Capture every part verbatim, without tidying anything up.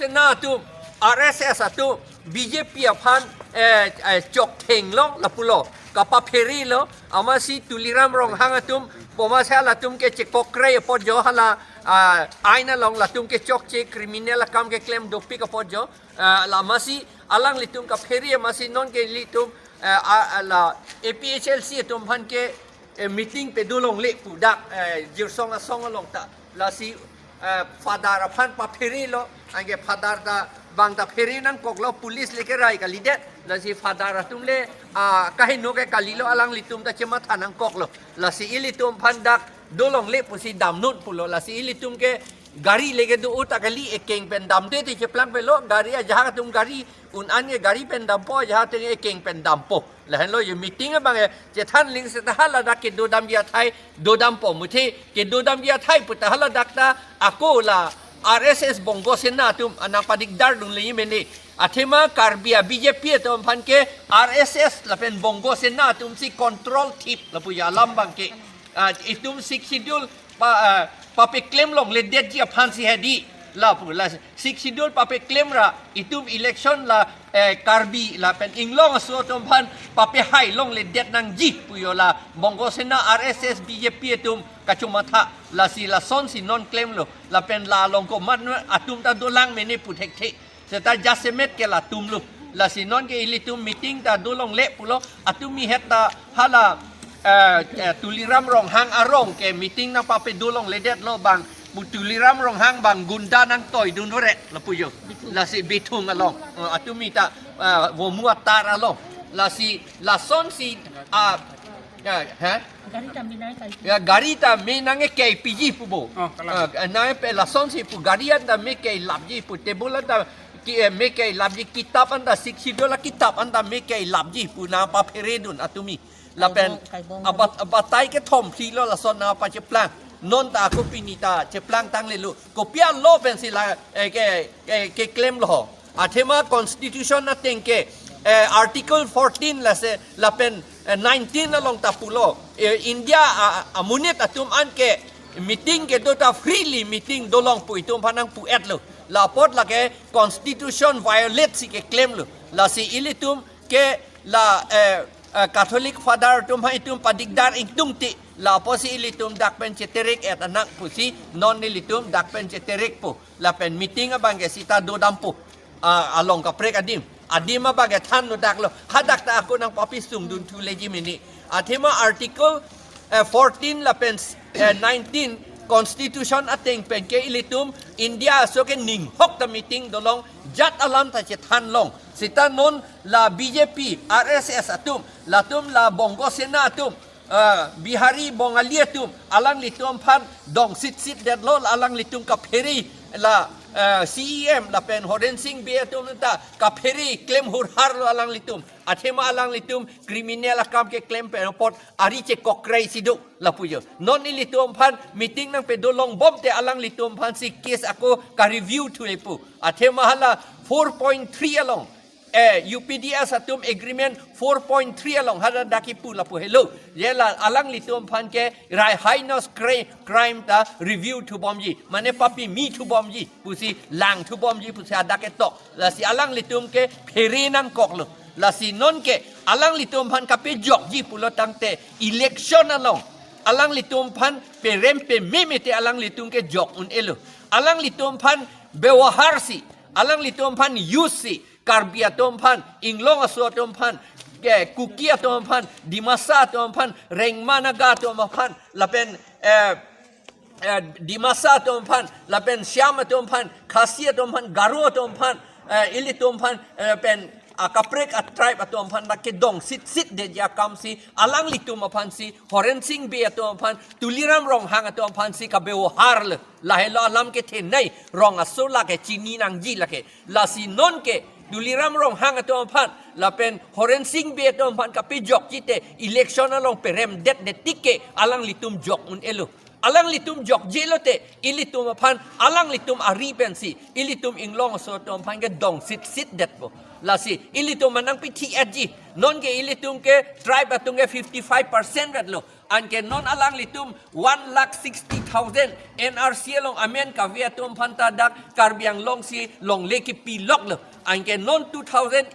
Sena atum, R S S atum, B J P aphan, eh, eh, choktheng long lapulo, kapaphere lo, amatsi Tuliram Ronghang atum, pomasa latum ke chekokre apot jo hala, ah, ain along latum ke chokche criminal akam keklem dopik apot jo, ah, la amatsi alanglitum kaphere amatsi non ke ilitum, eh, a, a, la A P H L C atum aphan ke eh, meeting pado longle pu dak, eh, Jirsong asong along ta. Lasi, eh, Father aphan paphere lo, anke Father ta bang ta phere nangkok lo, police le kerai kalidet. Lasi Father atum le, ah, kaheno ke kali lo, alanglitum ta chematha nangkok lo. Lasi ilitum aphan dak do longle pusi damnon pulo. Lasi ilitum ke gari le kedo uta kali, ekeng pen damde te cheplang pe lo, gari ajahak atum gari un-an ke gari pen dampo, ajahak atum ekeng pen dampo. Lahenlo yo meeting abang e chethan ling seta haladak kedodamji athai dodampo muthe, kedodamji athai puta haladak ta ako la R S S Bongo Sena atum anang padikdar dunle mene. Athema Karbi a B J P atum aphan ke R S S lapen Bongo Sena atumsi control thip lapu alam abang ke. Ah, itum Sixth Schedule pa, ah, papeklem longledetji aphansi hedi. Lapu la Sixth Schedule papeklem ra itum election la, eh, Karbi lapen inglong aso atum aphan papehai longledet nangji pu yo la Bongo Sena, R S S, B J P atum kachomatha. Lasi lasonsi non klemlo, lapen la along komat atum ta dolang mene pu thekthe. Seta jasemet ke latum lo. Lasi non ke ilitum meeting ta do longle pulo, atum mi het ta hala, eh, eh, Tuliram Ronghang arong ke meeting nangpapado longledet lo bang, bu Tuliram Ronghang bang gunda nangtoi dun vore lapu yo. Lasi Bithung along, eh, atum mi ta, eh, Vomu atar along. Lasi lasonsi, ah, ya, ha? Gari ta me nang kai. Ya, gari ta me nangkai piji pu bo. Oh, kalang. Ah, nangpe lasonsi pu gari an ta me kai lapji pu, table an ta ki, eh, me kai lapji, kitab an ta, Sixth Schedule akitap an ta me kai lapji pu nangpaphere dun atum mi. Lapen kaibong, kaibong abat, abatai kethom phli lo lason nangpacheplang. Non ta ako pini ta cheplang tangle lo. Kopi alo pensi la, eh, ke, ke, keklem lo. Athema Constitution ateng ke, eh, Article fourteen lasi lapen, eh, nineteen along ta pulo. Eh, India a, a, amonit atum an ke meeting kedo ta freely meeting dolong pu itum aphan nangpu-et lo. La apot lake Constitution violate si keklem lo. Lasi ilitum ke la, eh, eh, Catholic Father atum ha itum padikdar ingtungti. La apotsi ilitum dak pen cheterek-et anak pusi non ilitum dak pen cheterek po. Lapen meeting abang ke seta dodampo. Ah, along kaprek adim. Adim abang ke than nodak lo. Hadak ta ako nangpapisung dun thuleji mene. Athema Article, eh, fourteen lapen, eh, nineteen Constitution ateng pen ke ilitum India aso ke ninghok ta meeting dolong, jat alam ta chethan long. Seta non la B J P, R S S atum, latum la Bongo Sena atum, ah, Bihari, Bongali atum, alanglitum aphan dong sitsit detlo, alanglitum kaphere la, ah, C E M lapen Horen Sing Bey atum ta kaphere klem hurhar lo alanglitum. Athema alanglitum criminal akam keklem pen apot ari chekokre si do lapu yo. Non ilitum aphan meeting nangpado longbom te alanglitum aphansi case ako ka-review thu pu. Athema hala four point three along, eh, U P D S atum agreement four point three along hala dak kipu lapu helo. Ye la alanglitum aphan ke rai heinous cri-, crime ta review thubomji. Mane papi mi thubomji pusi, lang thubomji pusi hadak ketok. Lasi alanglitum ke phere nangkok lo. Lasi non ke alanglitum aphan kapejokji pulo tangte election along alanglitum aphan perem pememe te alanglitum ke jok un-elo. Alanglitum aphan bewahar si, alanglitum aphan use si, Karbi atum aphan, inglong aso atum aphan, ke Kuki atum aphan, Dimasa atum aphan, Rengma Naga atum aphan, lapen, eh, eh, Dimasa atum aphan, lapen Shyam atum aphan, Khasi atum aphan, Garo atum aphan, eh, ilitum aphan, eh, pen akaprek a-tribe atum aphan ta kedong sitsit detji akam si, alanglitum aphansi, Horen Sing Bey atum aphan, Tuliram Ronghang atum aphansi kabewahar le. Lahelo alam kethenei, rong aso lake chini nangji lake. Lasi non ke, Tuliram Ronghang atum aphan, lapen Horen Sing Bey atum aphan kapejokji te, election along perem detdet tik ke, alanglitum jok un-elo. Alanglitum jokjelo te, ilitum aphan, alanglitum ari pensi, ilitum inglong aso atum aphan kedong sitsit detpo. Lasi, ilitum manang pithi etji, non ke ilitum ke tribe atum ke fifty-five percent vet lo. Anke non alanglitum one lakh sixty thousand N R C along amen kave atum aphanta dak Karbi Anglong si longle kipiloklo. Anke non two thousand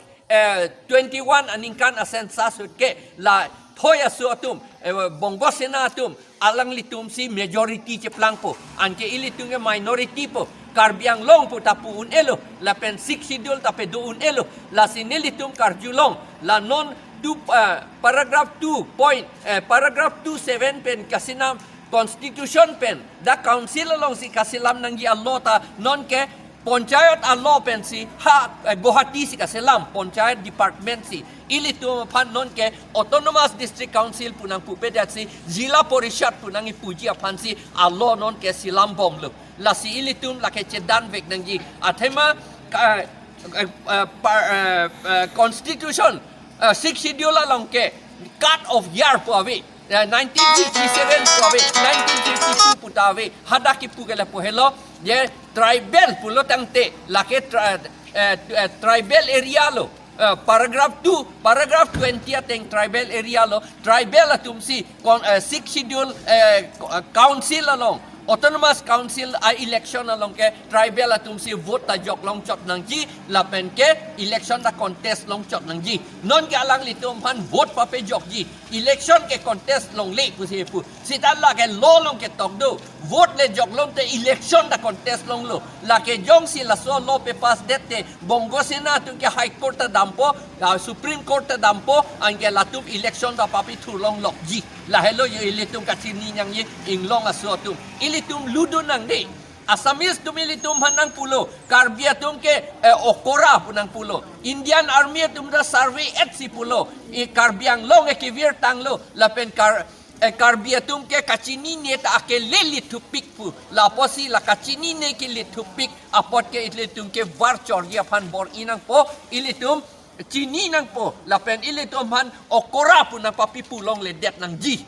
twenty-one aningkan a-census ahut ke la thoi aso atum, eh, Bongo Sena atum, alanglitum si majority cheplangpo. Anke ilitum ke minority po. Karbi Anglong pu ta pu un-elo. Lapen Sixth Schedule ta pado un-elo. Lasi nelitum karjulong. La non two, eh, paragraph two point, eh, paragraph two seven pen kasinam constitution pen dak council alongsi kaselam nangji a-law ta non ke panchayat a-law pensi ha, eh, Guwahati si kaselam, panchayat department si. Ilitum aphan non ke autonomous district council pu nangpupedet si, zila parishad pu nangkipuji aphansi a-law non ke selambomlo. Lasi ilitum lake chedanvek nangji. Athema, eh, eh, eh, par-, eh, eh, constitution, eh, Sixth Schedule along ke cut off year pu ave. Eh, nineteen fifty-seven pu ave, nineteen fifty-two pu ta ave. Hadak kipu ke lapu helo, ye tribal pulo tangte, lake tri-, eh, eh, tribal area lo. Eh, paragraph two, paragraph twenty ateng tribal area lo. Tribal atum si kon-, eh, Sixth Schedule, eh, co-, eh, council along, autonomous council a-election along ke tribal atum si vote ta joklong chot nangji, lapen ke election ta contest long chot nangji. Non ke alanglitum aphan vote papejokji. Election ke contest longle pusi pu. Seta lake law along ketok do. Vote le joklong te election ta contest longlo. Lake jongsi laso law papass det te Bongo Sena atum ke High Court ta dampo, ah, Supreme Court ta dampo, anke latum election ta papithurlonglokji. Lahelo yo ilitum kachini nangji inglong aso atum. Ilitum ludun nangne. Assamese atum ilitum aphan nangpulo, Karbi atum ke, eh, okora pu nangpulo. Indian Army atum ta survey et si pulo. I Karbi Anglong ke kevir tanglo, lapen Kar-, eh, Karbi atum ke kachinine ta akele lithupik pu. Lapusi la kachinine ke lithupik apot ke ilitum ke var chorji aphan bor-i nangpo, ilitum chini nangpo, lapen ilitum aphan okora pu nangpapipu longledet nangji.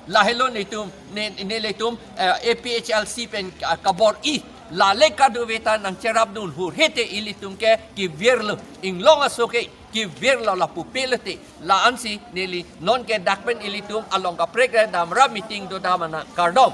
Lahelo nelitum, ne, nelitum, eh, A P H L C pen, ah, kabor-i. Lale kadokave ta nangcherapdun hurhe te ilitum ke kevirlo. Inglong aso ke kevirlo lapu pelo te. La-ansi neli non ke dak pen ilitum along kaprek re damra meeting dodam anang, kardom.